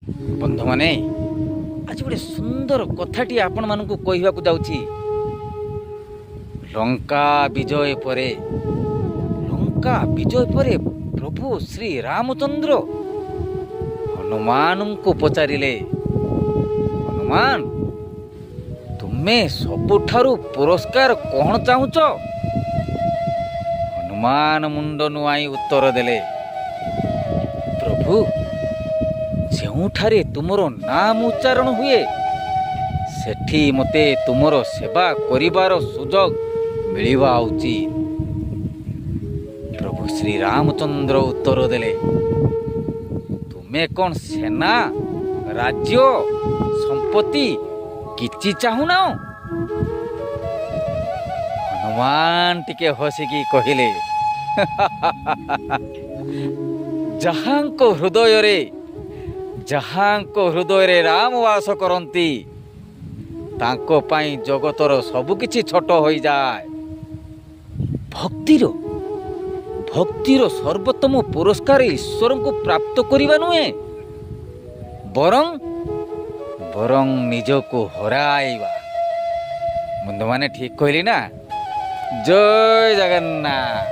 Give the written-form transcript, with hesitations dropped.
ବନ୍ଧୁମାନେ, ଆଜି ଗୋଟେ ସୁନ୍ଦର କଥାଟି ଆପଣମାନଙ୍କୁ କହିବାକୁ ଯାଉଛି। ଲଙ୍କା ବିଜୟ ପରେ, ଲଙ୍କା ବିଜୟ ପରେ ପ୍ରଭୁ ଶ୍ରୀ ରାମଚନ୍ଦ୍ର ହନୁମାନଙ୍କୁ ପଚାରିଲେ, "ହନୁମାନ, ତୁମେ ସବୁଠାରୁ ପୁରସ୍କାର କ'ଣ ଚାହୁଁଛ?" ହନୁମାନ ମୁଣ୍ଡ ନୁଆଇଁ ଉତ୍ତର ଦେଲେ, "ପ୍ରଭୁ, ଯେଉଁଠାରେ ତୁମର ନାମ ଉଚ୍ଚାରଣ ହୁଏ, ସେଠି ମୋତେ ତୁମର ସେବା କରିବାର ସୁଯୋଗ ମିଳିବା ଉଚିତ।" ପ୍ରଭୁ ଶ୍ରୀରାମଚନ୍ଦ୍ର ଉତ୍ତର ଦେଲେ, "ତୁମେ କ'ଣ ସେନା, ରାଜ୍ୟ, ସମ୍ପତ୍ତି କିଛି ଚାହୁଁନ?" ହନୁମାନ ଟିକେ ହସିକି କହିଲେ, "ଯାହାଙ୍କ ହୃଦୟରେ ରାମ ବାସ କରନ୍ତି, ତାଙ୍କ ପାଇଁ ଜଗତର ସବୁକିଛି ଛୋଟ ହୋଇଯାଏ।" ଭକ୍ତିର ସର୍ବୋତ୍ତମ ପୁରସ୍କାର ଈଶ୍ୱରଙ୍କୁ ପ୍ରାପ୍ତ କରିବା ନୁହେଁ, ବରଂ ନିଜକୁ ହରାଇବା। ବନ୍ଧୁମାନେ, ଠିକ କହିଲି ନା? ଜୟ ଜଗନ୍ନାଥ।